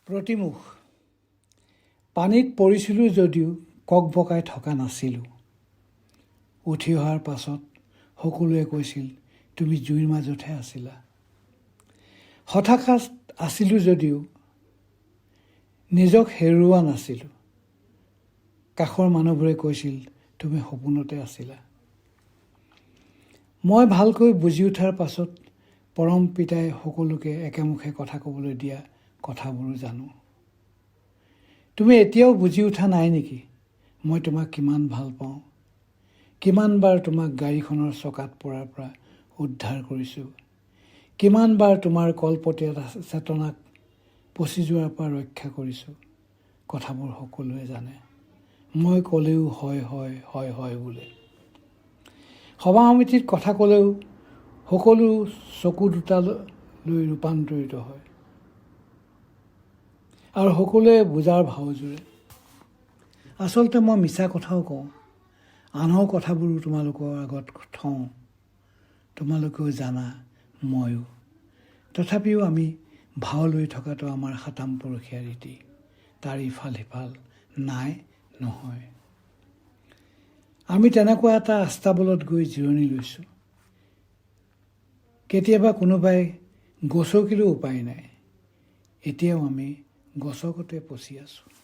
প্ৰতিমুখ। পানীত পৰিছিলোঁ যদিও ককবকাই থকা নাছিলোঁ। উঠি অহাৰ পাছত সকলোৱে কৈছিল, তুমি জুইৰ মাজতহে আছিলা। হতাশাত আছিলোঁ যদিও নিজক হেৰুওৱা নাছিলোঁ। কাষৰ মানুহবোৰে কৈছিল, তুমি সপোনতে আছিলা। মই ভালকৈ বুজি উঠাৰ পাছত পৰম পিতাই সকলোকে একেমুখে কথা ক'বলৈ দিয়া কথাবোৰো জানো। তুমি এতিয়াও বুজি উঠা নাই নেকি মই তোমাক কিমান ভাল পাওঁ? কিমানবাৰ তোমাক গাড়ীখনৰ চকাত পৰাৰ পৰা উদ্ধাৰ কৰিছোঁ, কিমানবাৰ তোমাৰ কলপতীয়া চেতনাক পচি যোৱাৰ পৰা ৰক্ষা কৰিছোঁ। কথাবোৰ সকলোৱে জানে। মই ক'লেও হয় হয়, হয় হয় বোলে। সভা সমিতিত কথা ক'লেও সকলো চকু দুটালৈ ৰূপান্তৰিত হয় আৰু সকলোৱে বুজাৰ ভাও জোৰে। আচলতে মই মিছা কথাও কওঁ। আনৰ কথাবোৰো তোমালোকৰ আগত থওঁ। তোমালোকেও জানা, ময়ো। তথাপিও আমি ভাও লৈ থকাটো আমাৰ সাতামপুৰুষীয়া ৰীতি। তাৰ ইফাল সিফাল নাই নহয়। আমি তেনেকুৱা এটা আস্তাবলত গৈ জিৰণি লৈছোঁ। কেতিয়াবা কোনোবাই গছকিলেও উপায় নাই। এতিয়াও আমি গছকতে পচি আছোঁ।